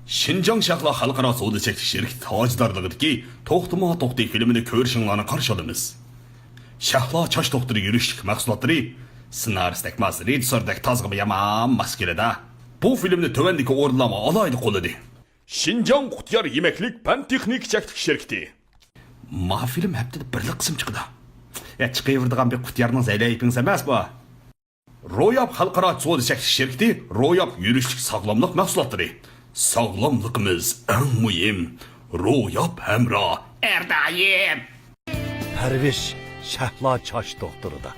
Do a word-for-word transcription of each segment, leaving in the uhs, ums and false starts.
شىنجاڭ شەھلا خەلقئارا سودا چەكلىك شىركىتى تاجدارلىقىدىكى توختىما توختى فىلىمىنى كۆرۈشۈڭلارنى قارشى ئالىمىز. شەھلا چاچ دوختۇرى يۈرۈشلۈك مەھسۇلاتلىرى، سىنارىستەك ماس، رېژىسسوردەك تازىغىمۇ يامان ماس كېلىدۇ. بۇ فىلىمنى تۆۋەندىكى ئورۇنلارمۇ ئالاھىدە قوللىدى. شىنجاڭ قۇتيار يېمەكلىك پەن تېخنىكا چەكلىك شىركىتى. ما فىلىم ھەپتىدە بىرلا قىسىم چىقىدۇ. يا، چىقىۋېرىدىغان بىر قۇتيارنىڭ زەيلەيپىڭىز ئەمەس بۇ. روياپ خەلقئارا سودا چەكلىك شىركىتى، روياپ يۈرۈشلۈك ساغلاملىق مەھسۇلاتلىرى. ساغلاملىقىمىز ئەڭ مۇھىم. روياپ ھەمراھ ھەر دائىم. پەرۋىش شەھلا چاچ دوختۇرىدا.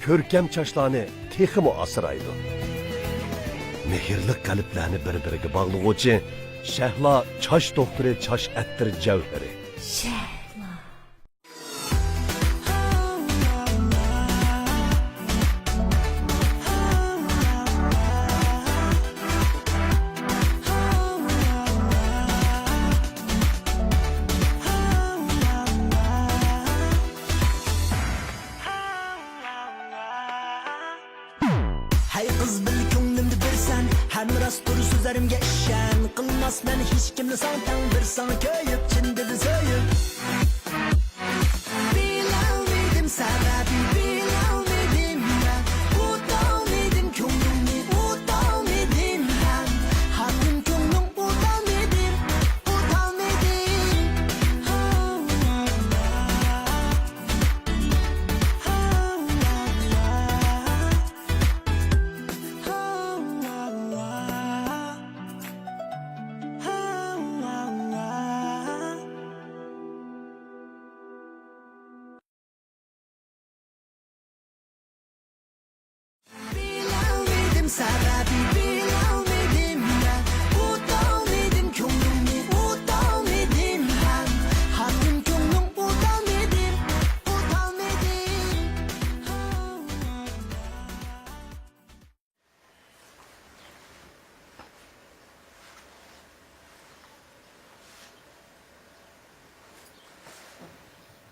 كۆركەم چاچلارنى تېخىمۇ ئاسرايدۇ. مېھىرلىك قەلبلەرنى بىر-بىرىگە باغلىغۇچى شەھلا چاچ دوختۇرى چاچ ئەتىر جەۋھىرى. شەھلا. ھەي قىز، بىل كۆڭلۈمدە بىرسەن، ھەم راست تۇر سۆزلىرىمگە ئىشەن. قىلماسمەن ھېچكىمنى ساڭا تەڭ، بىر ساڭا كۆيۈپ، چىن دىلدىن سۆيۈپ. بىلەلمىدىم سەۋەبى، بىلەلمىدىم مەن. ئۇتالمىدىم كۆڭلۈڭنى، ئۇتالمىدىم مەن. ھەققىم كۆڭلۈڭ، ئۇتالمىدىم، ئۇتالمىدىم. بىلەلمىدىم سەۋەبى، بىلەلمىدىم مەن. ئۇتالمىدىم كۆڭلۈڭنى، ئۇتالمىدىم مەن. ھەققىم كۆڭلۈڭ، ئۇتالمىدىم، ئۇتالمىدىم.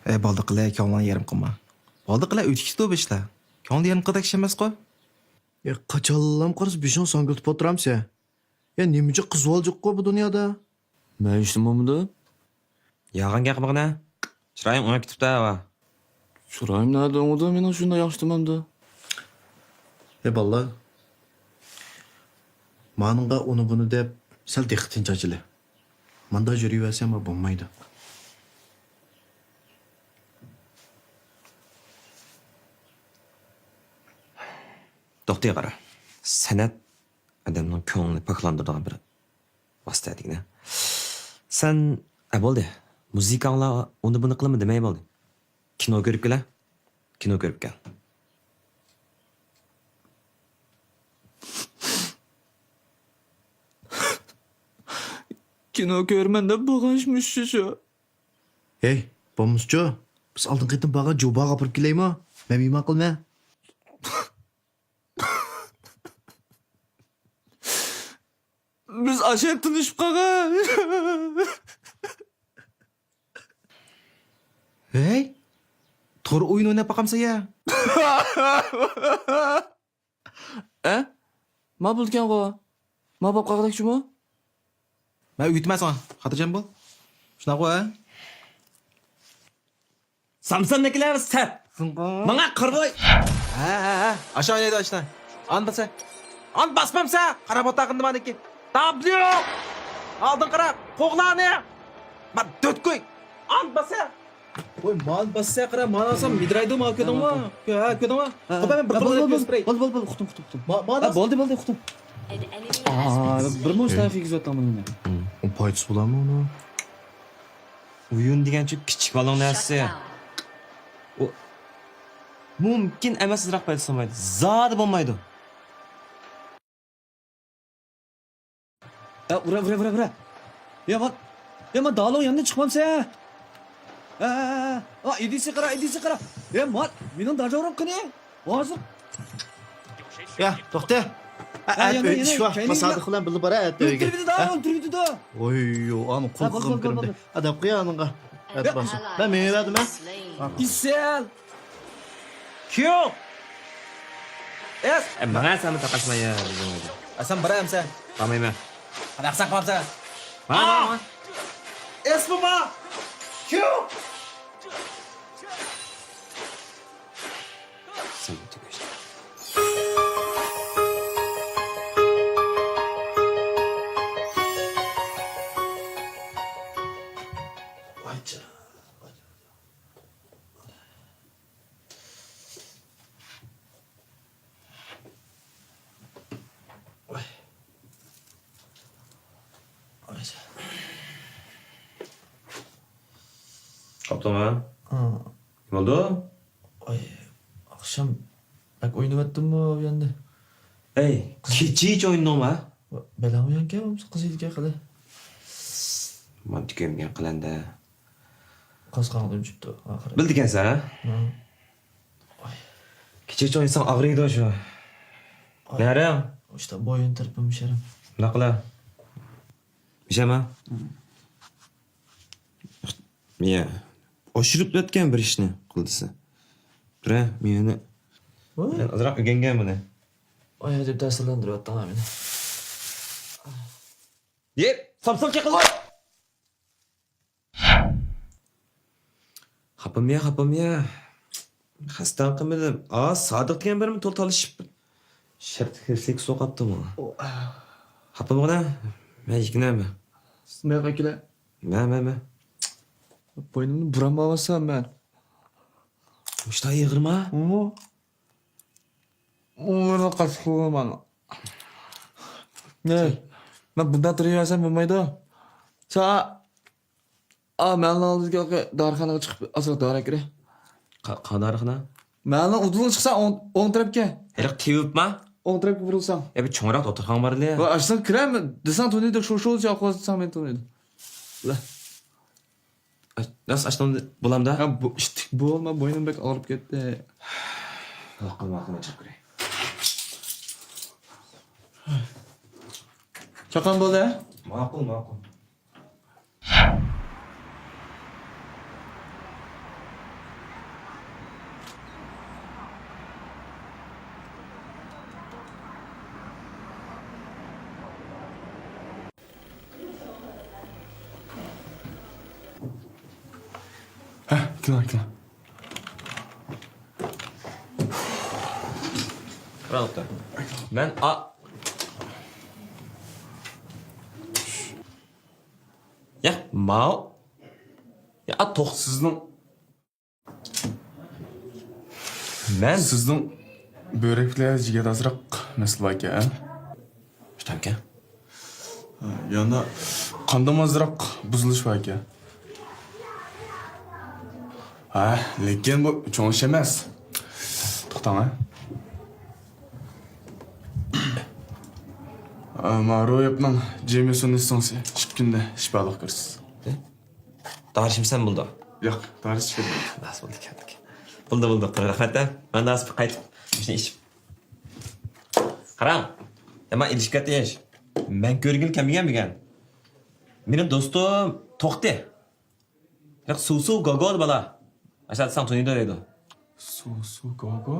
ئەي، بولدى قىلە، كۆڭلۈڭنى يېرىم قىلما. بولدى قىلە، ئۆتۈپ كېتىدۇ بۇ ئىشلار. كۆڭۈل يېرىم قىلىدىغان ئىش ئەمەسقۇ. يا، قاچانلام قارىسا بېشىڭ ساڭگىلىتىپ ئولتۇرامسەن؟ يا، نېمىچە قىز بولجۇققۇ بۇ دۇنيادا؟ مەن ھېچنېمە بولمىدىم. يالغان گەپ قىلمىغىنە. چىرايىڭ ئوڭاپ كېتىپتۇ ھاۋا. چىرايىم نەدە ئوڭىدۇ مېنىڭ شۇنداق ياخشى تامامدا؟ ھەي بالىلار، مانىڭغا ئۇنى بۇنى دەپ سەل دىققىتىنى چاچىلى. ماندا يۈرۈۋەرسەم بولمايدۇ. توختى قارا. سەنئەت ئادەمنىڭ كۆڭلىنى پاكلاندۇرىدىغان بىر ۋاسىتە دېگىنە. سەن، ئە، بولدى. مۇزىكاڭلا ئۇنى بۇنى قىلىمەن دېمەي بولدى. كىنو كۆرۈپ كېلە. كىنو كۆرۈپ كەل. كىنو كۆرىمەن دەپ بولغان ئىشمۇ شۇ. ھەي، بولمىسىچۇ؟ بىز ئالدىنقى قېتىم بارغان جۇباغا ئاپىرىپ كېلەيمۇ؟ مەن مېھمان قىلىمەن. بىز ئاشۇ يەردە تونۇشۇپ قالغان. ھەي، تور ئويۇن ئويناپ باقامسەن يا؟ ئە؟ ما بولىدىكەنغۇ؟ ما بولۇپ قالغۇدەكچىمۇ؟ مەن ئۆگىتىمەن ساڭا. خاتىرجەم بول. شۇنداققۇ، ھە؟ سامسامدىكىلەر سەت. ماڭا قارىۋاي. ھە، ھە، ھە. ئاشۇ ئوينايدۇ، ئاشۇ. ئان باسا. ئان باسمامسا، قارا بوتاقىندا مانىكى. تابليو. ئالدىن قارا. قوغلانى. ما دۆت قوي. ئان باسا. ۋاي، مانا باسسا قارا، مانا ئالسام مىدىرايدۇ، مانا كۆردۈڭمۇ؟ ھە، ھە. ھە، كۆردۈڭمۇ؟ ھە، خوپ، ھە. مەن بىر ھە، بولدى، قولۇمنى بولدى، كۆرسىتەي. بولدى، بولدى، بولدى، ئۇقتۇم، ئۇقتۇم، ئۇقتۇم. ما-، مانا ھە، بولدى، بولدى، ئۇقتۇم. ئا، بىر مۇنچە تەرەپ كىرگۈزۈۋەتتىڭ بۇنى. ئۇ پايدىسى بولامۇ ئۇنىڭ؟ ئويۇن دېگەنچە كىچىك بالىنىڭ نەرسىسى. ئۇ مۇمكىن ئەمەس ئازراق پايدىسى بولمايدۇ. زادى بولمايدۇ. ئە، ئۇرە، ئۇرە، ئۇرە، ئۇرە. يا، مان. يا، مان، دالوڭ ياندىن چىقمامسە. ئە، ئە، ئە، ئە. ئا، ئىدىسى قارا، ئىدىسى قارا. يا، مان، مېنىڭ داجاۋرۇم قېنى؟ ھازىر. يا، توختە. ئە، ئە، يەنە، ئۆي يەنە، ئىش بار. كەينىڭ ما سادىق بىلەن بىللە بارا، ئەتە ئۆيگە. ئۆلتۈرۈۋېتىدۇ، ھە؟ ئۆلتۈرۈۋېتىدۇ. ۋوي، يو، ئانى ھە، بولدى، قورقۇپ بولدى، كىرىمدى. بولدى. ئەدەپ قوي ئانىڭغا. ئەدەپ بارسا. مەن مېڭىۋەردىم، ھە؟ ئىسەل. كيو! ئېس! ئە، ماڭا سەنمۇ تاقاشما يا، بىزنىڭ ئۆيدە. ئە، سەن بارا ئەمسە؟ بارمايمەن. قانداق ساقلاپسەن؟ ھە؟ ئېسمىما؟ كيۇ! قاپتۇما؟ ھا. نېمە بولدى؟ ئاي، ئاخشام بەك ئوينىۋەتتىممۇ ئۇ يەردە؟ ئەي، كېچىچە ئوينىدىڭما؟ بەلەن ئوينىغانكەن، بولمىسا قىز ئىدىكەن خېلى. مانا تۈگەمگەن قىلەندە. قاز قاڭدىم چۈپتۇ ئاخىرى. بىلدىكەنسەن، ھە؟ ھا. كېچىچە ئوينىساڭ ئاغرىيدۇ شۇ. ئاي. نەرەڭ؟ ئىشتا بويۇن تەرىپىم شەرم. مۇنداق قىلا. بىشەما؟ ھا. يا. ئاشۇرۇپ ئۆتكەن بىر ئىشنى قىل دېسە. تۇرە، مېنى. ۋاي. مەن ئازراق ئۆگەنگەن بۇنى. ئاي، دەپ تەسىرلەندۈرۈۋەتتىڭ مېنى. يېپ، سامساق چېقىلغان! خاپىميا، خاپىميا. خەستەڭ قىلمىدىم. ئا، سادىق دېگەن بىرمۇ تولا تالىشىپ. شەرتلىك سېكس سوقاپتىمۇ. ئو، ئا. خاپىمغىنا. مەن يىكىنەمە. مەن ئاكىلە. مە، مە، مە. بوينۇمنى بۇرام ئالسام مەن. مۇشتا يىغىرما؟ ئۇمۇ. ئۇمۇ قاچىقىغۇ مانا. نە؟ مەن بۇنداق تۇرۇۋەرسەم بولمايدۇ. سا، ئا، مەننىڭ ئالدىدىكى دارىخانىغا چىقىپ ئازراق دارا كىرە. قا-، قا دارىخانا؟ مەننىڭ ئۇدۇلغا چىقسا ئوڭ، ئوڭ تەرەپكە. ھېلىقى تېۋىپما؟ ئوڭ تەرەپكە بۇرۇلساڭ. يا، بىر چوڭراق دوختۇرخانا بار لە. ۋا، ئاشۇنىڭ كىرەم دېسەڭ تونۇيدۇ، شۇ، شۇ، شۇ، ئاقىۋازدىساڭ مەن تونۇيدۇ. لە. ئاچ-، راست ئاچتىم بولامدا؟ ھە، بۇ، ئىشتىك بولما، بوينۇم بەك ئاغرىپ كەتتى. ماقۇل، ماقۇل، مەن چىقىپ كىرەي. چاققان بولدى، ھە؟ ماقۇل، ماقۇل. ھە، كېلىڭ، كېلىڭ. قاراڭ، مەن ئا-، يا، ماۋۇ. يا، توق-، سىزنىڭ مەن سىزنىڭ بۆرەكلەردە جىگەردە ئازراق مەسىلە باركەن. شۇنداقكەن. يەنە قاندىمۇ ئازراق بۇزۇلۇش باركەن. ھە، لېكىن بۇ چوڭ ئىش ئەمەس. توختاڭ، ھە. ھە، ما روياپنىڭ جېمىسونى سىڭسى ئىككى كۈندە شىپالىق كۆرسىز. دارىشىمسەن بولدى. ياق، دارىش چىقىدۇ. بەس بولدى، كەلدۇق. بولدى، بولدى. رەھمەت، ھە. مەن ھازىر قايتىپ ئىشنى ئىچىپ. قاراڭ. يامان ئېلىشىپ كەتتى ئىش. مەن كۆرگىلى كەلمىگەن بۈگۈن. مېنىڭ دوستۇم توختى. ياق، سۇ سۇ گوگو بالا. ئاشۇنداق دېسەڭ تونۇيدۇ دەيدۇ. سۇ سۇ گوگو؟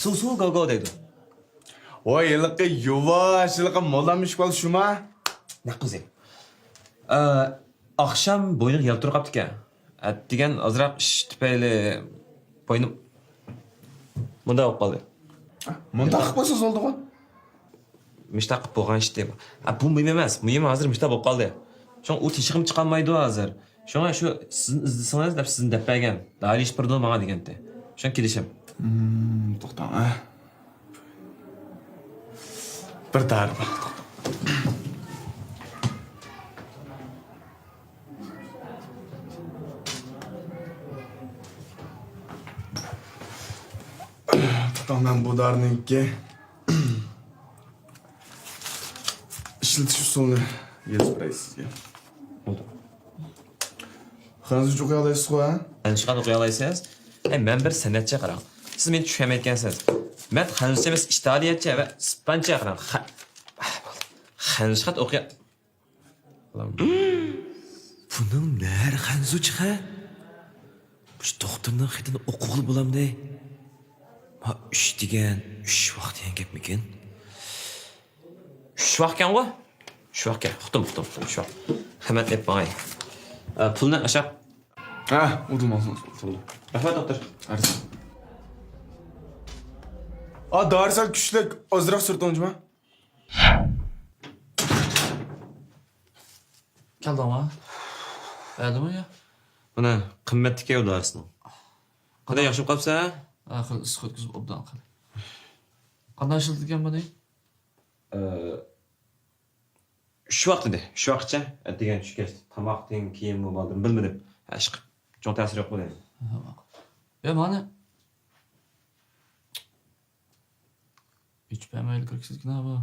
سۇ سۇ گوگو دەيدۇ. ۋاي، ھېلىقى يۇۋاش، ھېلىقى موللام ئىشىك بالا شۇما؟ نەق قىزى. ئە، ئاخشام بوينىغا يەلتۈرۈپ قاپتىكەن. ئەتىگەن ئازراق ئىش تۈپەيلى بوينۇم مۇنداق بولۇپ قالدى. مۇنداق قىلىپ قويسىڭىز بولدىغۇ. مۇشتاق قىلىپ بولغان ئىشتى. ئا، بۇ مۇھىم ئەمەس. مۇھىم ھازىر مۇشتاق بولۇپ قالدى. شۇڭا ئۇ تېشىغىمۇ چىقالمايدۇ ھازىر. شۇڭا شۇ سىزنى ئىزدىسىڭىز دەپ سىزنى دەپ بەرگەن. دائىرە ئىش بېرىدۇ ماڭا دېگەنتى. شۇڭا كېلىشىم. مم، توختاڭ، ھە. بىر دائىرە بار. توختاڭ، مەن بۇ دارىنىڭكى ئىشلىتىش ئۇسۇلىنى يېزىپ بېرەي سىزگە. بولدى. خەنزۇچە ئوقۇيالايسىزغۇ، ھە؟ خەنزۇچە قانداق ئوقۇيالايسىز؟ ئەي، مەن بىر سەنئەتچى، قاراڭ. سىز مېنى چۈشەنمەيدىكەنسىز. مەن خەنزۇچە ئەمەس، ئىتالىيەچە ۋە ئىسپانچە، قاراڭ. خە-، خەنزۇچە خەت ئوقۇيا-، بۇنىڭ نەرى خەنزۇچە خەت؟ مۇشۇ دوختۇرنىڭ خېتىنى ئوقۇغىلى بولامدۇ؟ ما ئۈچ دېگەن، ئۈچ ۋاق دېگەن گەپمىكىن؟ شۇۋاقكەنغۇ؟ شۇۋاقكەن. ئۇقتۇم، ئۇقتۇم، ئۇقتۇم، شۇۋاق. خىزمەت ئېلىپ ماڭاي. ئە، پۇلنى ئاشاق. ھە، ئۇدۇم ئالسۇن، ئۇدۇم. رەھمەت، دوختۇر. ئەرزان. ئا، دارى سەل كۈچلۈك، ئازراق سۈرتۈڭ جۇما. كەلدىڭما؟ بەردىمۇ يا؟ مانا، قىممەتلىكى ئۇ دارىسىنىڭ. قانداق، ياخشى بولۇپ قاپسەن؟ ھە، خېلى ئىسسىق ئۆتكۈزۈپ ئوبدان قىلدى. قانداق ئىشلىتىدىكەن بۇنى؟ ئە، شۇ ۋاقىت ئىدى، شۇ ۋاقىتچە، ئەتىگەن چۈشكەچ، تاماقتىن كېيىنمۇ بالدۇرمۇ بىلمىدىم. ھە، ئىشقىلىپ، چوڭ تەسىرى يوق بۇ دەيمەن. ھە، ماقۇل. يا، مانا. ئېچىپ بەرمەيلا كىرگۈسىدىكىنا بۇ.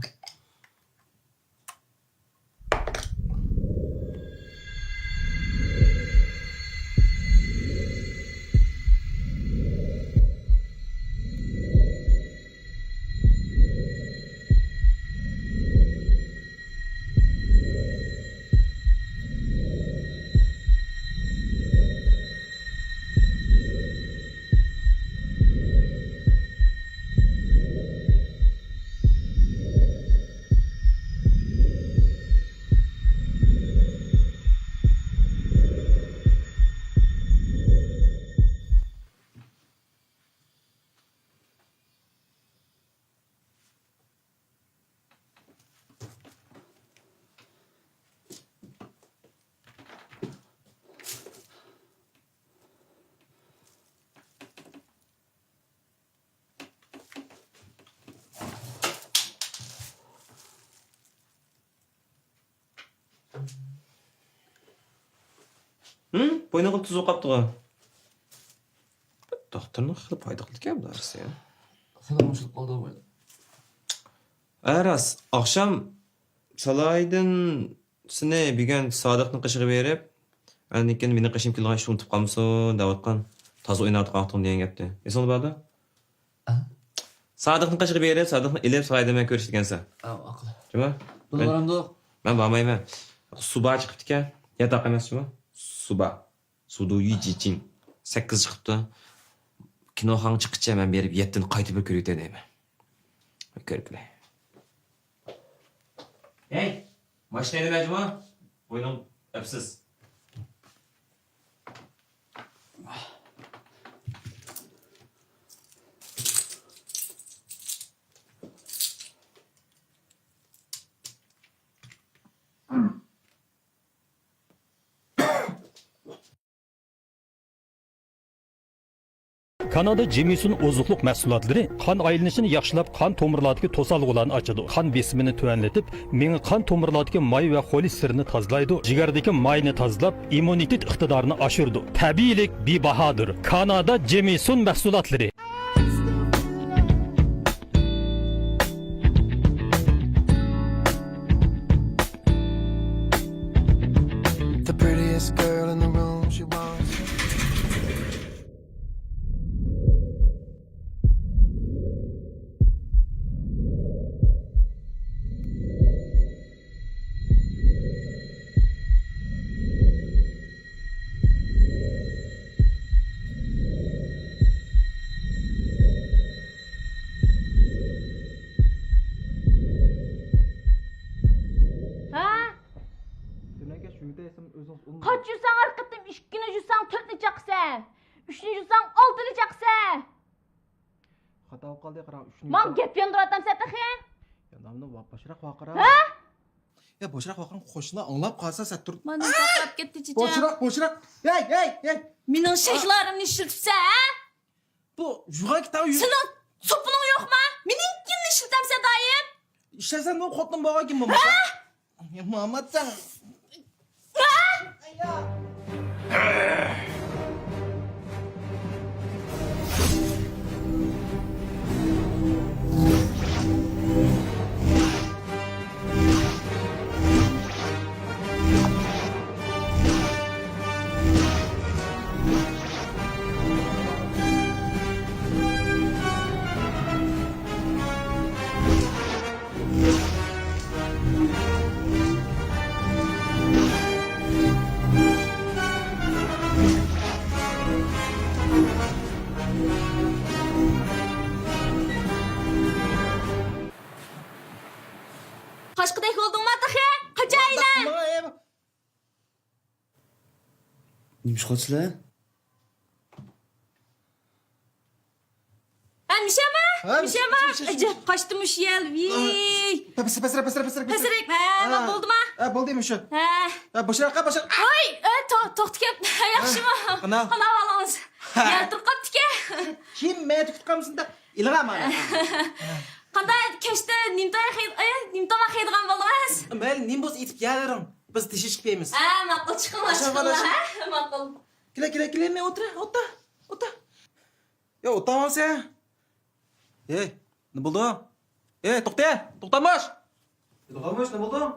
ھىم؟ بوينۇڭغا تۇز بولۇپ قاپتىغۇ. دوختۇرنىڭ خېلى پايدا قىلىدىكەن بۇ دارىسى. خېلى ئوڭشىلىپ قالدى بوينۇم. ھە، راست. ئاخشام سالاھىدىن سېنى بۈگۈن سادىقنىڭ قېشىغا بېرىپ، ئاندىن كېيىن مېنىڭ قېشىمغا كېلىدىغان ئىشنى ئۇنتۇپ قالمىسۇن دەۋاتقان. تازا ئويناۋاتقان ئاختىڭ دېگەن گەپتى. ئېسىڭدە باردۇ؟ ئە؟ سادىقنىڭ قېشىغا بېرىپ، سادىقنى ئېلىپ، سالاھىدىن بىلەن كۆرۈشىدىكەنسەن. ئاۋۇ ئاقىل. جۇما؟ بۇلا مەن، بارامدۇق؟ مەن بارمايمەن. سۇبا چىقىپتىكەن. ياتاق ئەمەس جۇما؟ سۇبا. سۇدۇيى جىچىن. سەككىز چىقىپتۇ. كىنوخانا چىققىچە مەن بېرىپ يەتتىنى قايتا بىر كۆرۈۋېتەي دەيمەن. كۆرۈپ كېلەي. ھەي، ماشىنا ھەيدىمە جۇما. بوينۇڭ ئەپسىز. كانادا جېمىسون ئوزۇقلۇق مەھسۇلاتلىرى قان ئايلىنىشىنى ياخشىلاپ، قان تومۇرلاردىكى توسالغۇلارنى ئاچىدۇ، قان بېسىمىنى تۆۋەنلىتىپ، مېڭە قان تومۇرلاردىكى ماي ۋە خولېستېرىننى تازىلايدۇ، جىگەردىكى ماينى تازىلاپ، ئىممۇنىتېت ئىقتىدارىنى ئاشۇرىدۇ. تەبىئىيلىك بىباھادۇر. كانادا جېمىسون مەھسۇلاتلىرى. The prettiest girl in the room, she wants. ھە؟ دۈنەنكەچ يۇيۇۋېتەيسەن، ئۆزۈڭ ئۇنىمىدىڭ. قاچا يۇساڭ ھەر قېتىم ئىككىنى يۇساڭ تۆتنى چاقىسەن. ئۈچنى يۇساڭ ئالتىنى چاقىسەن. خاتا بولۇپ قالدى، قاراڭ، ئۈچنى ماڭا يۇساڭ. گەپ ياندۇرۇۋاتامسەن تېخى؟ يا، نامنى ۋاق-، باشراق ۋارقىرا. ھە؟ يا، باشراق ۋارقىرا، قوشنىلار ئاڭلاپ قالسا سەت تۇر. مانا ساقلاپ كەتتى، چېچەم. باشراق، باشراق. ھەي، ھەي، ھەي. مېنىڭ شەيلىرىمنى ئىشلىتىپسەن، ھە؟ بۇ يۇغان كىتابى يۈ- سېنىڭ سوپۇنۇڭ يوقما؟ مېنىڭكىنى ئىشلىتەمسەن دائىم. ئىشلەتسەڭ، مېنىڭ خوتۇنۇم بولغانكىن بولمىسا. ھە؟ ماماتساڭ. ھە؟ نېمە ئىش قىلىسىلەر؟ ھە، مىشەما؟ ھە، مىشەما؟ مىشە، مىشە، مىشە. ئەجەب، قاچتى مۇشۇ يەل. ۋىي. پەسرەك، پەسرەك، پەسرەك، پەسرەك. پەسرەك، ھە، ھە. بولدىما؟ ھە، بولدى مۇشۇ. ھە. ھە، بوشىراققا، بوشىراق. ۋاي، ئە، تو-، توختىكەن، ياخشىما؟ ئانا. ئانا بالىڭىز. ھە. يا، تۇرۇپ قاپتىكەن. كىم مەن تۇتۇپ قالمىسۇن دەپ. ئىلغا مانا. قانداق كەچتە نېمە تاماق يەي-، ئە، نېمە تاماق يەيدىغان بولدىڭىز؟ مەيلى، نېمە بولسا ئېتىپ يەۋېرىڭ. بىز تېشىشىپ يەيمىز. ھە، ماقۇل، چىقىڭلار، ماشاءاللا، چىقىڭلار، ماشا-، ھە، ماقۇل. كېلە، كېلە، كېلە، مەن ئولتۇرە، ئولتۇر، ئولتۇر. يا، ئولتۇرمامسەن؟ ھەي، نېمە بولدى؟ ھەي، توختە، توختاماش! توختاماش، نېمە بولدى؟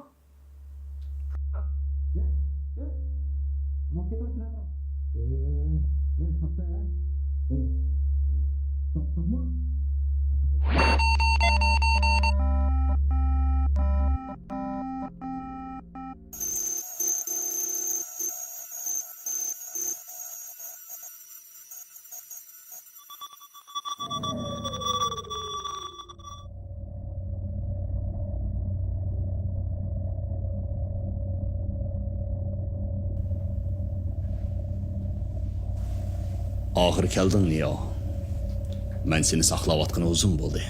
ئاخىرى كەلدىڭ، نېئو. مەن سېنى ساقلاۋاتقىنى ئۇزۇن بولدى.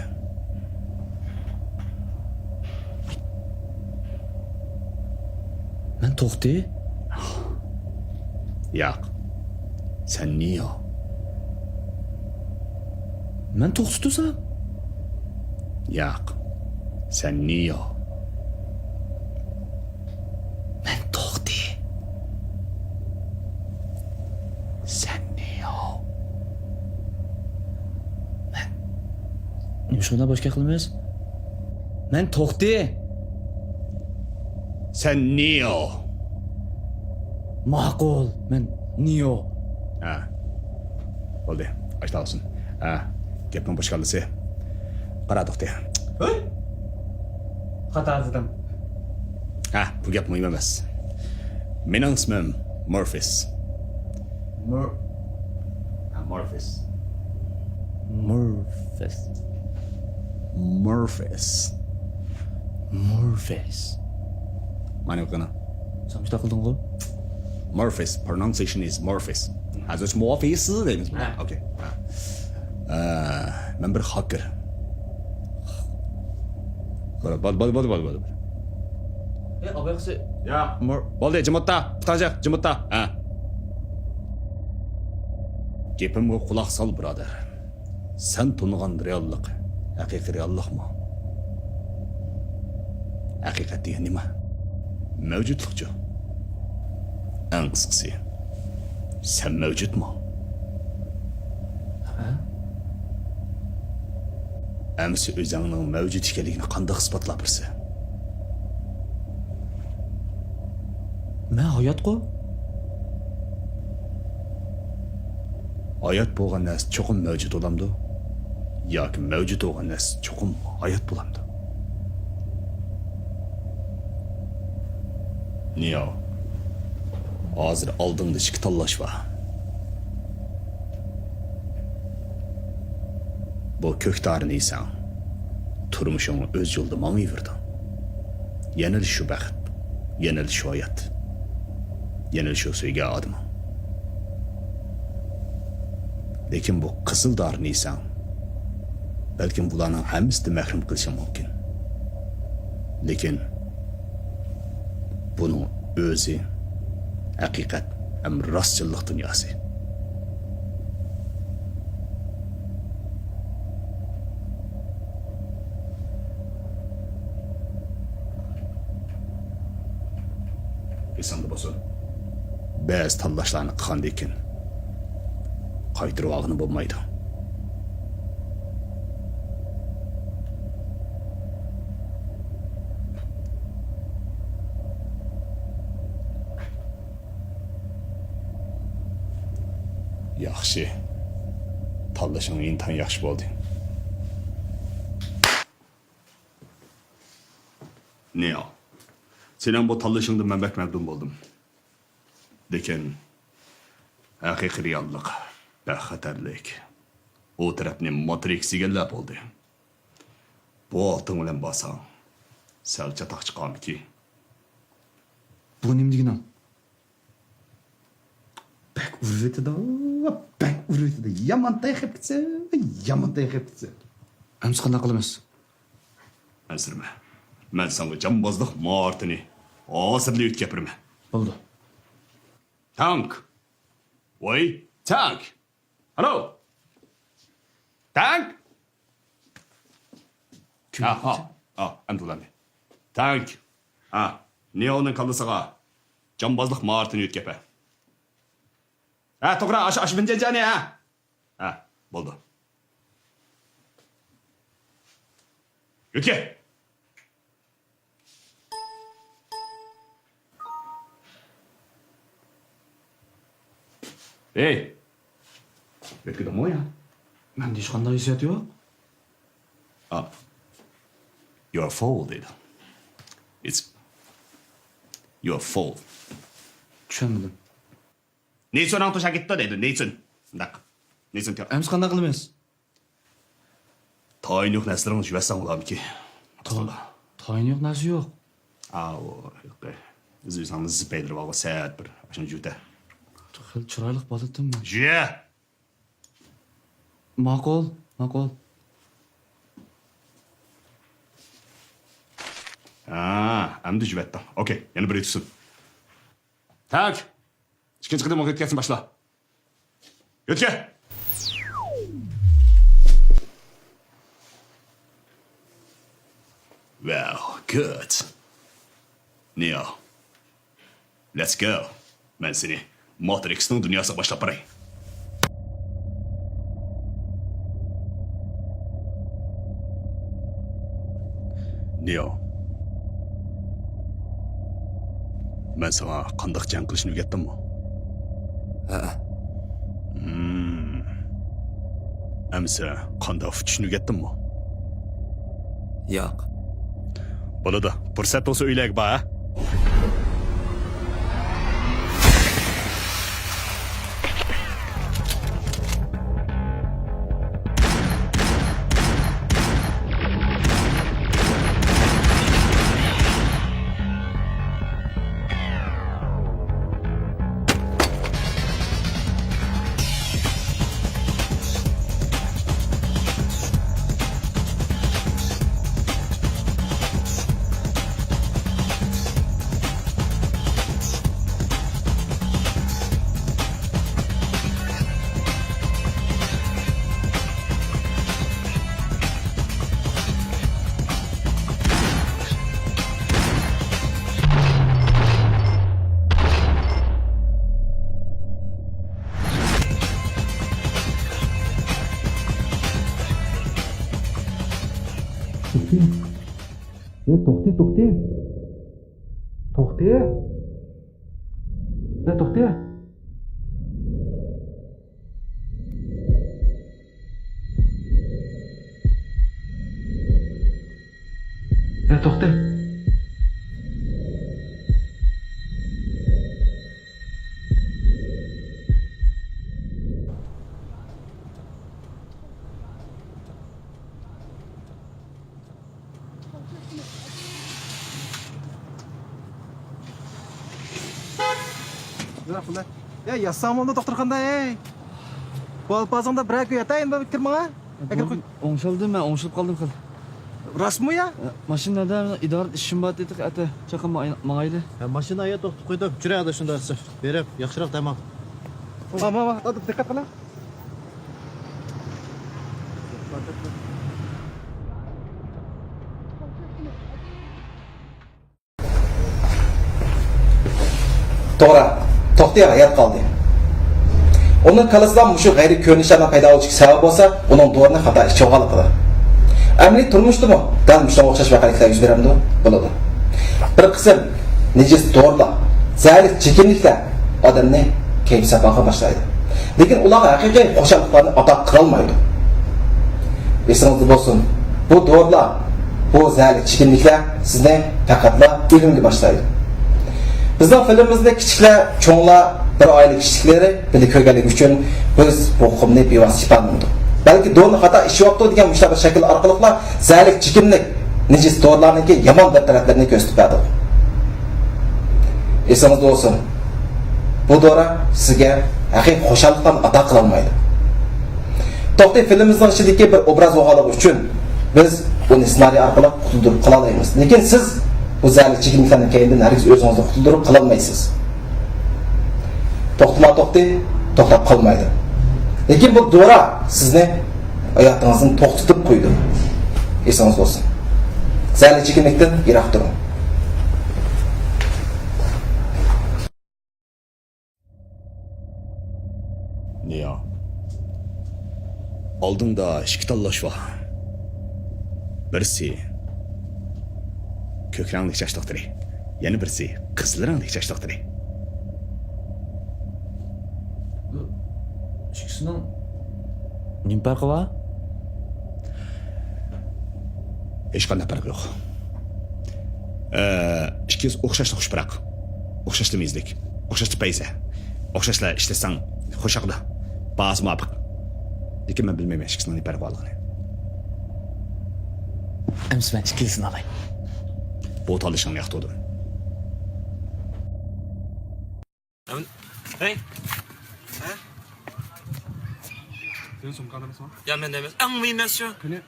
مەن توختى؟ ياق. سەن نېئو. مەن توختى تۇرسام؟ ياق. سەن نېئو. مەن توختى. سەن نېئو. مەن. نېمە شۇنداق باشقا قىلىمىز؟ مەن توختى. سەن نېئو. ماقۇل، مەن نېئو. ھە. بولدى، ئاشتاغۇسۇن. ھە، گەپنىڭ بوش كاللىسى. قارا، توختى. ھۆي! خاتا يازدىم. ھە، بۇ گەپ مۇھىم ئەمەس. مېنىڭ ئىسمىم مورفېس. مور-، ھە، مورفېس. مورفېس. مورفېس. مورفېس. مانا قېنى. سەن مۇشۇنداق قىلدىڭغۇ؟ مورفېس. Pronunciation is مورفېس. ھازىر مورفېس دەيمىز بۇنى. ھە. ئوكەي. ھە. ئە، مەن بىر خاكېر. بولدى، بولدى، بولدى، بولدى، بولدى. ئە، ئابايقىسى. يا. مور-، بولدى، جىم ئولتۇر. پۇتاجاق، جىم ئولتۇر. ھە. گېپىمگە قۇلاق سال، بۇرادەر. سەن تونۇغان رېئاللىق ھەقىقىي رېئاللىقمۇ؟ ھەقىقەت دېگەن نېمە؟ مەۋجۇتلۇقچۇ؟ ئەڭ قىسقىسى، سەن مەۋجۇتمۇ؟ ھە؟ ئەمىسە ئۆزۈڭنىڭ مەۋجۇت ئىكەنلىكىنى قانداق ئىسپاتلاپ بېرىسەن؟ مەن ھاياتقۇ؟ ھايات بولغان نەرسە چوقۇم مەۋجۇت بولامدۇ؟ ياكى مەۋجۇت بولغان نەرسە چوقۇم ھايات بولامدۇ؟ نېئو، ھازىر ئالدىڭدا ئىككى تاللاش بار. بۇ كۆك دارىنى يېسەڭ، تۇرمۇشۇڭ ئۆز يولىدا ماڭىۋېرىدۇ. يەنىلا شۇ بەخت، يەنىلا شۇ ھايات، يەنىلا شۇ سۆيگەن ئادىمىڭ. لېكىن بۇ قىزىل دارىنى يېسەڭ، بەلكىم بۇلارنىڭ ھەممىسىدىن مەھرۇم قېلىشىڭ مۇمكىن. لېكىن بۇنىڭ ئۆزى ھەقىقەت ھەم راستچىللىق دۇنياسى. ئېسىڭدە بولسۇن، بەزى تاللاشلارنى قىلغاندىن كېيىن قايتۇرۇۋالغىلى بولمايدۇ. ياخشى. تاللىشىڭ ئىنتايىن ياخشى بولدى. نېئو، سېنىڭ بۇ تاللىشىڭدىن مەن بەك مەمنۇن بولدۇم. لېكىن ھەقىقىي رېئاللىق بەك خەتەرلىك. ئۇ تەرەپنى ماترىكس ئىگىلەپ بولدى. بۇ ئالدىڭ بىلەن بارساڭ، سەل چاتاق چىقارمىكى؟ بۇ نېمە دېگىنىڭ؟ بەك ئۇرۇۋېتىدۇ، بەك ئۇرۇۋېتىدۇ. يامان تايىقىپ كېتىسەن، يامان تايىقىپ كېتىسەن. ئەمسە قانداق قىلىمىز؟ ئەنسىرىمە. مەن ساڭا جامبازلىق ماھارىتىنى ھازىرلا ئۆتكۈزۈپ بېرىمەن. بولدى. تانك. ۋاي، تانك. ھالو. تانك. كىم ھا، ھا، ھا، ئەمدى ئۇلاندى. تانك. ھا، نېئونىڭ كاللىسىغا جامبازلىق ماھارىتىنى ئۆتكۈزۈپ بەر. ھە، توغرا، ئاشۇ، ئاشۇ بىنجەنجانى، ھە. ھە، بولدى. يۆتكە! ھەي! يۆتكىدىڭمۇ يا؟ مەندە ھېچقانداق ھېسسىيات يوق. ئا. You're full دەيدۇ. It's، you're full. چۈشەنمىدىم. نېيسون ھاڭ توشا كېتىپتۇ دەيدۇ، نېيسون. شۇنداق. نېيسون كەل. ئەمسە قانداق قىلىمىز؟ تايىنى يوق نەرسىلىرىڭنى يۇۋەرسەڭ بولامىكى؟ تا-، تايىنى يوق نەرسە يوق. ئاۋۇ، يوق. ئۆزى ئۆزۈڭنى زىپەيلىرى بارغۇ، سەت بىر. ئاشۇنى جۈتە. خېلى چىرايلىق بالىتىم. جۈيە! ماقۇل، ماقۇل. ھا، ئەمدى جۈۋەتتىڭ. ئوكەي، يەنە بىر يۇتۇسۇن. تاك! ئىككىنچى قېتىم ئوقۇپ كەتسۇن، باشلا. يۆتكە! Wow, good. نېئو. Let's go. مەن سېنى ماترىكسنىڭ دۇنياسىغا باشلاپ باراي. نېئو. مەن ساڭا قانداق جەڭ قىلىشنى ئۆگەتتىممۇ؟ ھەئە. ھىم. ئەمسە قانداق ئۇچۇشنى ئۆگەتتىممۇ؟ ياق. بولىدۇ. پۇرسەت بولسا ئۆيلەرگە بار، ھە؟ توختى. يا توختى، توختى. توختى. يا توختى. يا توختى. يا ياساڭ بولدى دوختۇرخانىدا، ئەي. بۇ ئالپازىڭدا بىرەر كۈن ياتاي، ئەمدى كىر ماڭا. ئەكىر قوي. ئوڭشالدىم مەن، ئوڭشىلىپ قالدىم خېلى. راستمۇ يا؟ ماشىنا نەدە؟ ئىدارىدە ئىشىم بار دېدى، ئەتە چاققان ماڭايلى. ھە، ماشىنا ئايا توختىتىپ قويدۇم. چۈرە ئاداش شۇنداق دېسە. بېرىپ، ياخشىراق دەم ئال. ما، ما، ما، دىققەت قىلىڭ. توغرا، توختى ھايات قالدى. ئۇنىڭ كاللىسىدا مۇشۇ غەيرىي كۆرۈنۈشلەرنىڭ پەيدا بولۇشىغا سەۋەب بولسا، ئۇنىڭ دورىنى خاتا ئىچىۋالغانلىقىدۇر. ئەمەلىي تۇرمۇشتىمۇ دەل مۇشۇنىڭغا ئوخشاش ۋەقەلىكلەر يۈز بېرەمدۇ؟ بولىدۇ. بىر قىسىم نىجىس دورىلار، زەھەرلىك چېكىملىكلەر ئادەمنى كەيپ ساپاغا باشلايدۇ. لېكىن ئۇلارغا ھەقىقىي خۇشاللىقلارنى ئاتا قىلالمايدۇ. ئېسىڭىزدە بولسۇن، بۇ دورىلار، بۇ زەھەرلىك چېكىملىكلەر سىزنى پەقەتلا ئۆلۈمگە باشلايدۇ. بىزنىڭ فىلىمىمىزنى كىچىكلەر، چوڭلار، بىر ئائىلە كىشىلىكلىرى بىللە كۆرگەنلىكى ئۈچۈن بىز بۇ ئۇقۇمنى بىۋاسىتە ئىپادىلىمىدۇق. بەلكى دورىنى خاتا ئىچىۋاپتۇ دېگەن مۇشۇنداق بىر شەكىل ئارقىلىقلا زەھەرلىك چېكىملىك نىجىس دورىلارنىڭكى يامان بىر تەرەپلىرىنى كۆرسىتىپ بەردۇق. ئېسىڭىزدە بولسۇن، بۇ دورا سىزگە ھەقىقىي خۇشاللىقلارنى ئاتا قىلالمايدۇ. توختى فىلىمىمىزنىڭ ئىچىدىكى بىر ئوبراز بولغانلىقى ئۈچۈن بىز ئۇنى سېنارىي ئارقىلىق قۇتۇلدۇرۇپ قالالايمىز. لېكىن سىز بۇ زەھەرلىك چېكىملىكلەرنىڭ كەينىدىن ھەرگىز ئۆزىڭىزنى قۇتۇلدۇرۇپ قالالمايسىز. توختىما توختى توختاپ قالمايدۇ. لېكىن بۇ دورا سىزنى ھاياتىڭىزدىن توختىتىپ قويىدۇ. ئېسىڭىزدە بولسۇن. زەھەرلىك چېكىملىكتىن يىراق تۇرۇڭ. نىيا. ئالدىڭدا ئىككى تاللاش بار. بىرسى كۆك رەڭلىك چاچ دوختۇرى، يەنە بىرسى قىزىل رەڭلىك چاچ دوختۇرى. بۇ ئىككىسىنىڭ نېمە پەرقى بار؟ ھېچقانداق پەرقى يوق. ئە، ئىككىسى ئوخشاشلا خۇش پۇراق، ئوخشاشلا مېزىلىك، ئوخشاشلا پەيزە، ئوخشاشلا ئىشلەتسەڭ خۇش ياقىدۇ. باھاسى مۇۋاپىق. لېكىن مەن بىلمەيمەن ئىككىسىنىڭ نېمە پەرقى بارلىقىنى. ئەمىسە مەن ئىككىلىسىنى ئالاي. بۇ تاللىشىڭنى ياقتۇردۇم. ھەي. ھە؟ سېنىڭ سومكاڭدا ئەمەسمۇ؟ يا، مەندە ئەمەس. ئەڭ مۇھىم نەرسە شۇ. قېنى؟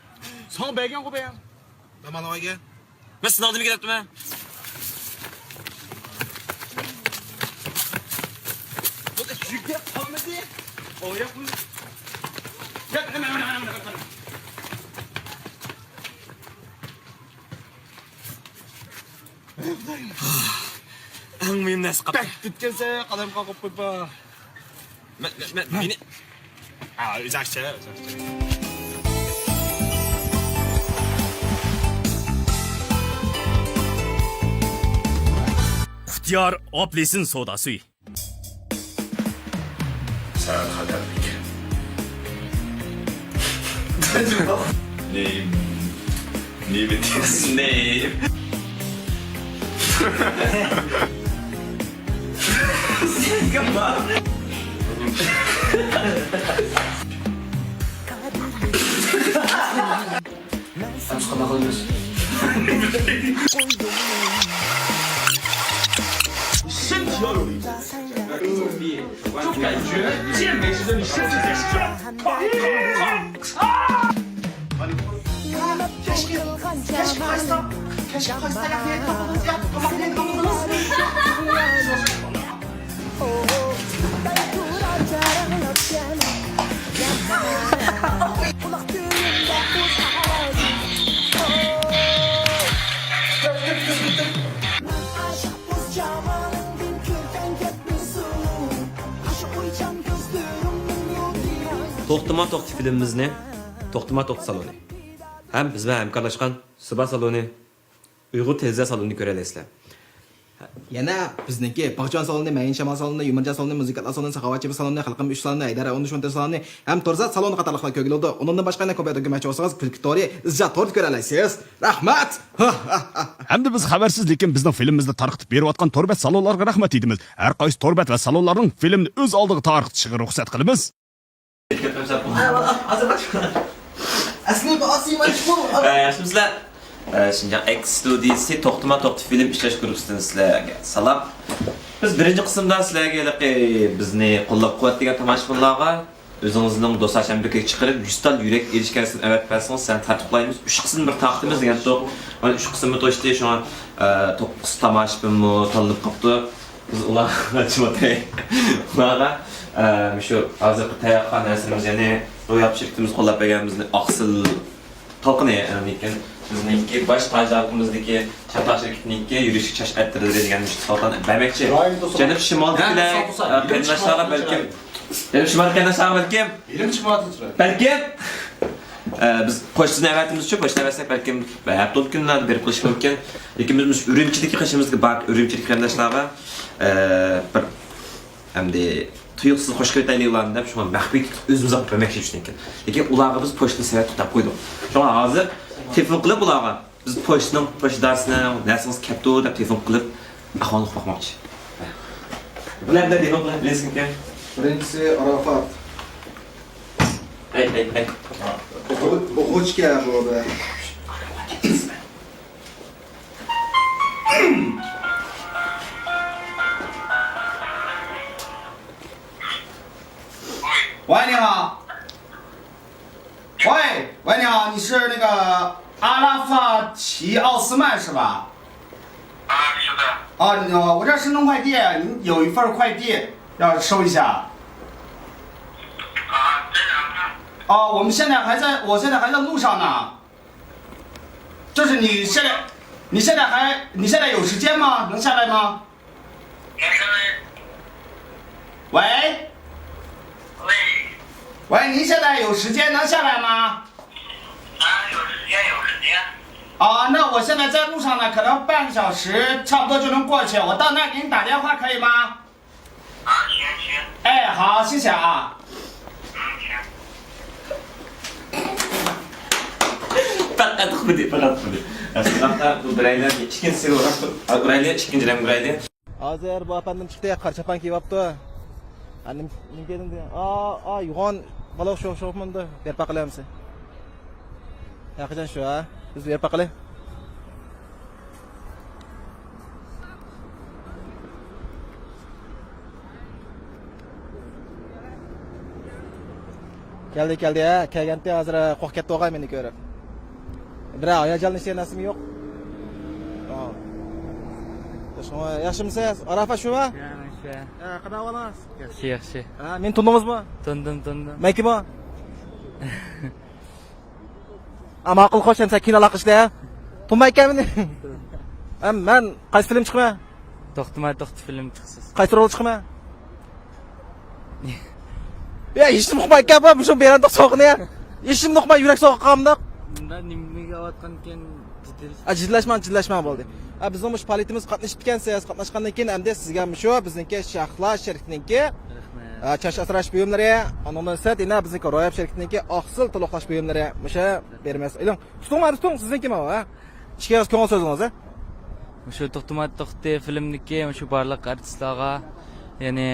ساڭا بەرگەنغۇ بەيەم. مەن مانا ئۆيگە. مەن سىناقتىن كېلىپتىمەن. بۇ يۈكلەپ قالمىدى. ئوياق. ئەڭ مۇھىم نەرسە قاپتۇ. بەك تۈتكەنسەن، قەلەم قاقىپ قويۇپ. مەن، مەن، مەن، مېنى. ھا، ئۆزۈڭچە، ئۆزۈڭچە. ئۇختىيار ئاپلېسىن سوداسى. سەن خەتەرلىك. نېمە؟ نېمە دېيسىز؟ نېمە؟ سەن كىم بار؟ توختىما توختى فىلىمىمىزنى توختىما توختى سالونى ھەم بىز بىلەن ھەمكارلاشقان سىبا سالونى، ئۇيغۇر تېلېۋىزىيە سالونىنى كۆرەلەيسىلەر. يەنە بىزنىڭكى باغچىۋان سالونى، مەيىن شامال سالونى، يۇمۇرجان سالونى، مۇزىكانتلار سالونى، ساخاۋەتچى سالونى، خەلقىم ئۈچ سالونى، ھەيدەر ئون ئۈچ مونتاژ سالونى ھەم تورزات سالونى قاتارلىقلار كۆرگىلى بولىدۇ. ئۇنىڭدىن باشقا يەنە كومپيۇتېر كۆرمەكچى بولسىڭىز، كۈلكە تورى، ئىزچال توردا كۆرەلەيسىز. رەھمەت! ھەمدە بىز خەۋەرسىز، لېكىن بىزنىڭ فىلىمىمىزنى تارقىتىپ بېرىۋاتقان تور بەت سالونلارغا رەھمەت ئېيتىمىز. ھەر قايسى تور بەت ۋە سالونلارنىڭ فىلىمنى ئۆز ئالدىغا تارقىتىشىغا رۇخسەت قىلىمىز. ئەسلى بۇ ئاسىي ماچمۇ؟ ئە، ياخشىمۇسىلەر؟ ئە، شىنجاڭ ئەكس ستۇدىيىسى توختىما توختى فىلىم ئىشلەش گۇرۇپپىسىدىن سىلەرگە سالام. بىز بىرىنچى قىسىمدا سىلەرگە ھېلىقى بىزنى قوللاپ قۇۋۋەتلىگەن تاماشىبىنلارغا ئۆزىڭىزنىڭ دوستلار چەمبىرىكىگە چىقىرىپ، يۈز تال يۈرەك ئېرىشكەنسىنى ئەۋەتىپ بەرسىڭىز، سەن تارتىپ قويىمىز. ئۈچ قىسىم بىر تارقىتىمىز دېگەنتۇق. مانا ئۈچ قىسىممۇ توشتى، شۇڭا، ئە، توققۇز تاماشىبىنمۇ تاللىنىپ قاپتۇ. بىز ئۇلارغا ئۇلارغا، ئە، مۇشۇ ھازىرقى تەييارلىغان نەرسىمىز، يەنى روياپ شىركىتىمىز قوللاپ بەرگەن بىزنى ئاقسىل تالقىنى، ئەنىكىن بىزنىڭكى باش تاجدارلىقىمىزدىكى چاتاق شىركىتىنىڭكى يۈرۈشلۈك چاچ ئەتىرلىرى دېگەن مۇشۇ سوۋغاتلارنى بەرمەكچى. جەنۇب شىمالدىكىلەر، ھە، ئە، قېرىنداشلارغا بەلكىم، جەنۇب شىمال قېرىنداشلارغا بەلكىم، بەلكىم، ئە، بىز پوچتىدىن ئەۋەتىمىزچۇ، پوچتىدىن ئەۋەتسەك بەلكىم ھەپتىلىك كۈنلەردە بېرىپ قېلىشى مۇمكىن. لېكىن بىز مۇشۇ ئۈرۈمچىدىكى قېشىمىزدىكى بار ئۈرۈمچىدىكى قېرىنداشلارغا، ئە، بىر ئەمدى تۇيۇقسىز خوش كۆرۈپ كېتەيلى ئۇلارنى دەپ، شۇڭا مەخپىي تۇتۇپ ئۆزىمىز ئاپىرىپ بەرمەكچى چۈشتىن كېيىن. لېكىن ئۇلارغا بىز پوچتىنى سەۋەب تۇتۇپ قويدۇق. شۇڭا ھازىر تېلېفون قىلىپ ئۇلارغا، بىز پوچتىنىڭ، پوچتا ئىدارىسىنىڭ نەرسىڭىز كەپتۇ دەپ تېلېفون قىلىپ ئەھۋالنى ئۇقۇپ باقماقچى. بۇلار بىلەن تېلېفون قىلىپ بىلىسىزكەن؟ بىرىنچىسى ئاراپات. ھەي، ھەي، ھەي. ئوقۇ-، ئوقۇغۇچىكەن بۇ بىر. 喂，喂，你好，你是那个阿拉法奇奥斯曼是吧？啊，是的。啊，你好，我这是弄快递，你有一份快递要收一下。啊，在哪呢？哦，我们现在还在，我现在还在路上呢。就是你现在，你现在还，你现在有时间吗？能下来吗？喂，喂，您现在有时间能下来吗？啊，有时间，有时间。啊，那我现在在路上呢，可能半个小时差不多就能过去，我到那儿给你打电话可以吗？啊，行，行。哎，好，谢谢啊。嗯，行。پەقەت ئۇقمىدى، پەقەت ئۇقمىدى. شۇنداقتا بۇ بىرەيلەن ئىككىنچىسىگە ئۇراپ تۇرۇپ، ئۇرايلى، ئىككىنچىلەن ئۇرايلى. ھازىر بۇ ئەپەندىم چىقتى، قارا چاپان كىيىۋاپتۇ. ھە، نېمە، نېمە كىيدىڭ دېدى. ئا، ئا، يوغان بالا ئوخشاپ، ئوخشاپمىدى؟ بېرىپ باقىلى ئەمسە. ھەقىچان شۇ، ھە؟ بىز بېرىپ باقىلى. كەلدى، كەلدى، ھە، كەلگەنتى ھازىر، قورقۇپ كەتتى ئوغاي مېنى كۆرۈپ. بىرەر ھاياجانلىنىشى نەرسىمۇ يوق. ياخشىمۇسىز؟ ئاراپەت شۇمۇ؟ يا، مەن شۇ. ھە، قانداق ئەھۋالىڭىز؟ ياخشى، ياخشى. ھە، مېنى تونۇدىڭىزمۇ؟ تونۇدۇم، تونۇدۇم. مەن كىم ئۇ؟ ھە، ماقۇل، خوش، ئەمسە كېيىن ئالاقىلىشىلى، ھە؟ تونۇمايكەن مېنى. ھە، مەن قايسى فىلىم چىقىمەن؟ توختىماي توختى فىلىم چىقىسىز. قايسى رول چىقىمەن؟ يا، ھېچنېمە ئۇقمايكەن بۇ، مۇشۇ بېرەندۇق سوغىنى. ھېچنېمە ئۇقماي، يۈرەك سوغۇققانداق. مۇندا نېمىگە ئاۋاتقانكەن؟ جىددىيلىشىپ. ئا، جىددىيلەشمەڭ، جىددىيلەشمەڭ بولدى. ھە، بىزنىڭ مۇشۇ پائالىيىتىمىزگە قاتنىشىپ كەلگەنسىز، قاتناشقاندىن كېيىن ئەمدى سىزگە مۇشۇ بىزنىڭكى شەھلا شىركىتىنىڭكى، رەھمەت. ھە، چاچ ئاسراش بۇيۇملىرى، ئۇنىڭدىن سىرت يەنە بىزنىڭكى روياپ شىركىتىنىڭكى ئاقسىل تولۇقلاش بۇيۇملىرى مۇشۇ بېرىمىز. ئېلىڭ، تۇتۇڭ، مانا تۇتۇڭ، سىزنىڭكى ماۋۇ، ھە. ئىككىڭىز كۆڭۈل سۆزىڭىز، ھە. مۇشۇ توختىماي توختى فىلىمدىكى مۇشۇ بارلىق ئارتىسلارغا، يەنى،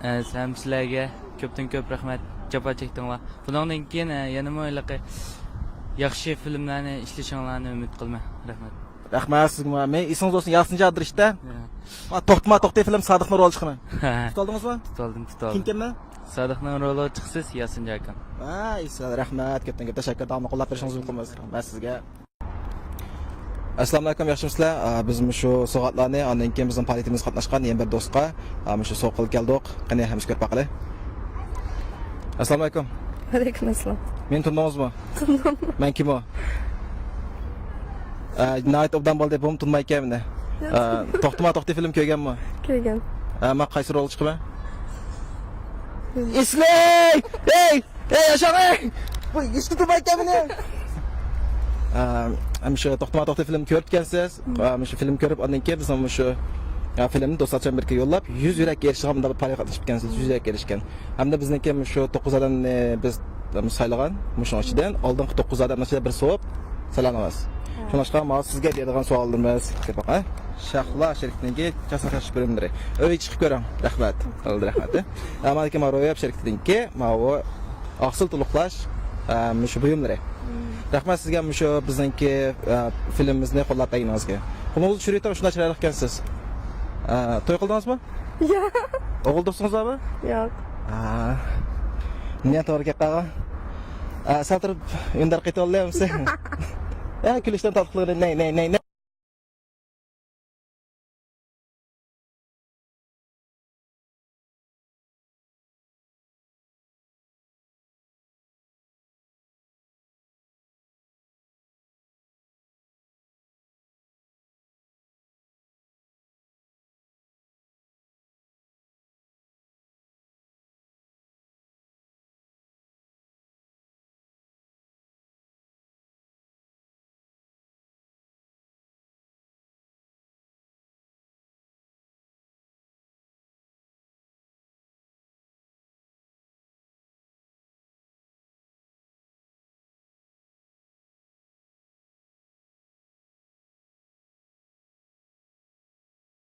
ئە، ھەممىسىلەرگە كۆپتىن كۆپ رەھمەت، جاپا چەكتىڭلار. بۇنىڭدىن كېيىن، ئە، يەنىمۇ ھېلىقى ياخشى فىلىملەرنى ئىشلىشىڭلارنى ئۈمىد قىلىمەن. رەھمەت. رەھمەت سىزگىمۇ. مېنى ئېسىڭىز بولسۇن، ياسىنجا ئادىرىشتە. يا. ما، توختىما توختى فىلىم سادىقنىڭ رولىدا چىقىمەن. تۇتالدىڭىزمۇ؟ تۇتالدىم، تۇتالدىم. كىمكەنمەن؟ سادىقنىڭ رولىدا چىقىسىز، ياسىنجا ئاكام. ھە، ئېسىل، رەھمەت، كۆپتىن كۆپ تەشەككۈر، داۋاملىق قوللاپ بېرىشىڭىزنى ئۈمىد قىلىمىز. رەھمەت سىزگە. ئەسسالامۇئەلەيكۇم، ياخشىمۇسىلەر؟ ئا، بىز مۇشۇ سوۋغاتلارنى، ئاندىن كېيىن بىزنىڭ پائالىيىتىمىزگە قاتناشقان يەنە بىر دوستقا، ئا، مۇشۇ سوۋغا قىلىپ كەلدۇق. قېنى، ھەممىسى كۆرۈپ باقىلى. ئەسسالامۇئەلەيكۇم. ۋەئەلەيكۇم ئەسسالام. مېنى تونۇدىڭىزمۇ؟ تونۇدۇم. مەن كىم ئۇ؟ ئا، ناھايىتى ئوبدان بولدى، بۇمۇ تونۇمايكەن مېنى. ئا، توختىما توختى فىلىم كۆرگەنمۇ؟ كۆرگەن. ئا، مەن قايسى رولدا چىقىمەن؟ ئېسلەي! ھەي! ھەي، ياشاڭ، ھەي! بۇ ھېچكىم تۇرمايدىكەن مېنى. ئا، ھەم شۇ توختىما توختى فىلىم كۆرۈپتىكەنسىز. ئا، مۇشۇ فىلىم كۆرۈپ، ئاندىن كېيىن بىزنىڭ مۇشۇ، ئا، فىلىمنى دوستلارچە بىرگە يوللاپ، يۈز يۈرەك ئېرىشىدىغان مۇنداق بىر پائالىيەت قاتنىشىپتىكەنسىز، يۈز يۈرەك ئېرىشكەن. ھەمدە بىزنىڭكى مۇشۇ توققۇز ئادەمنى بىز سايلىغان، مۇشۇنىڭ ئىچىدىن ئالدىنقى توققۇز ئادەمنىڭ ئىچىدە بىرسى بولۇپ سايلاندىڭىز. شۇڭلاشقا ماۋۇ سىزگە بېرىدىغان سوئاللىرىمىز، ھە؟ شەھلا شىركىتىنىڭكى چاچ ئاسراش بۇيۇملىرى. ئۆيگە چىقىپ كۆرۈڭ. رەھمەت. بولدى، رەھمەت. ئەمما كېيىن ماۋۇ روياپ شىركىتىنىڭكى ماۋۇ ئاقسىل تولۇقلاش، ئە، مۇشۇ بۇيۇملىرى. رەھمەت سىزگە مۇشۇ بىزنىڭكى، ئە، فىلىمىمىزنى قوللاپ بەرگىنىڭىزگە. قولىڭىزدا چۈشۈرۈۋېتىڭ، شۇنداق چىرايلىق ئىكەنسىز. ئە، توي قىلدىڭىزمۇ؟ ياق. ئوغۇل دوستىڭىز بارمۇ؟ ياق. ئا. نېمە توغرا گەپ قىلغان؟ ئا، سەل تۇرۇپ ئۈندەر قېتىۋالدى ھەممىسى. ئا، كۈلۈشتىن تاتلىقلىقى نەي، نەي، نەي، نەي.